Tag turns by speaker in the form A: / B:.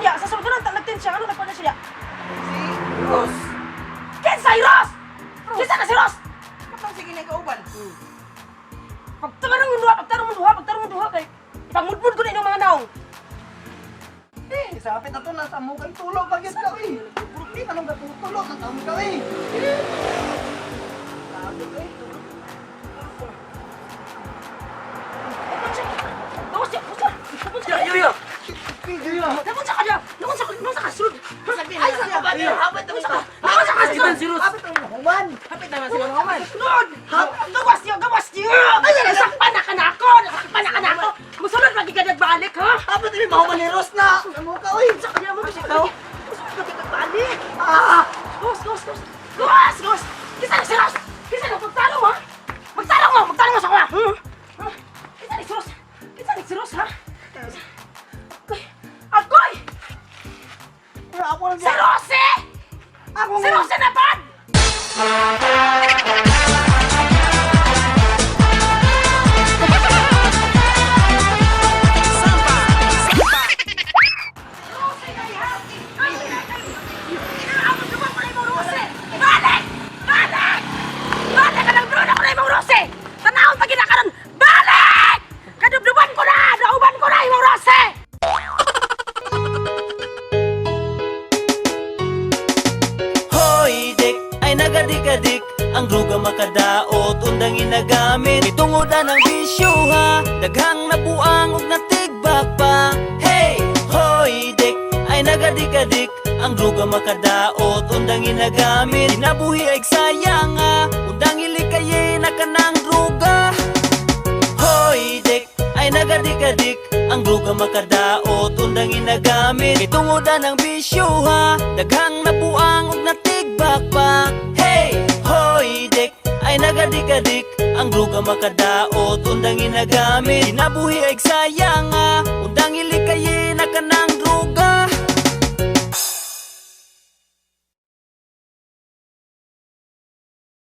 A: niya? Sa sulod nga nagtin siya, ano nagkuhan siya?
B: Si Ross.
A: Kinsa si Ross? Kinsa na si Ross?
B: Katong sige na kauban.
A: Pagtangarang mo duha, pagtarong mo duha, pagtarong mo duha kay pangmudmud ko na inyong mga naong.
B: Eh, sapit ato na sa mukang tulo pag ka eh. Di man ang gatutulo sa taong ka eh. Sabi ko eh.
A: Gawas siya, gawas siya. Gawas siya.
C: Yo, yo.
A: Namun sa kanya, namun sa namun sa kasulod.
C: Ay, sa ba niya? Hapit
A: Namun sa namun sa kasulod.
C: Si Ross.
B: Hapit ang human.
C: Hapit naman sila human.
A: Lord! Gawas niyo, gawas niyo! Ay, nasakpan na ka na ako! Nasakpan na ka na ako! Musulod lagi ka nagbalik, ha?
B: Hapit ang mahuman ni Ross na. Sa mukha oy.
A: Sa kanya mo, kasi ikaw. Musulod lagi ka nagbalik!
B: Ah!
A: Gawas, gawas, gawas! Gawas, gawas! Kisa na si Ross! Kisa na, magtalong, ha? Magtalong mo! Magtalong mo sa kuya! Hmm? Ha? Kisa na si Ross! Kisa na si Ross, ha? Agoy! Agoy!
B: Ako lang
A: Si Rosie!
B: Ako
A: Si Rosie na bad! Balik! Balik! Balik ka ng drone ako na imong Rose! Tanawon pa ginakaroon! Balik! Kadubduban ko na! Nauban ko na imong Rose!
C: Hoy, dek, ay nagadikadik. Ang droga makadaot, undang ginagamit. Itungod ang bisyo ha, daghang nabuang og natigbak pa. Hey, hoy, dek, ay nagadikadik. Ang droga makadaot, undang ginagamit. Kinabuhi ay sayang ha, undang ilikaye na kanang droga. Hoy, dek, ay nagadikadik. Ang droga makadaot, undang ginagamit. Itungod ang bisyo ha, daghang nabuang og natigbak pa. Hey, hoy, dek, ay nagadikadik. Ang droga makadaot, undang ginagamit. Kinabuhi ay sayang ha, undang ilikaye na kanang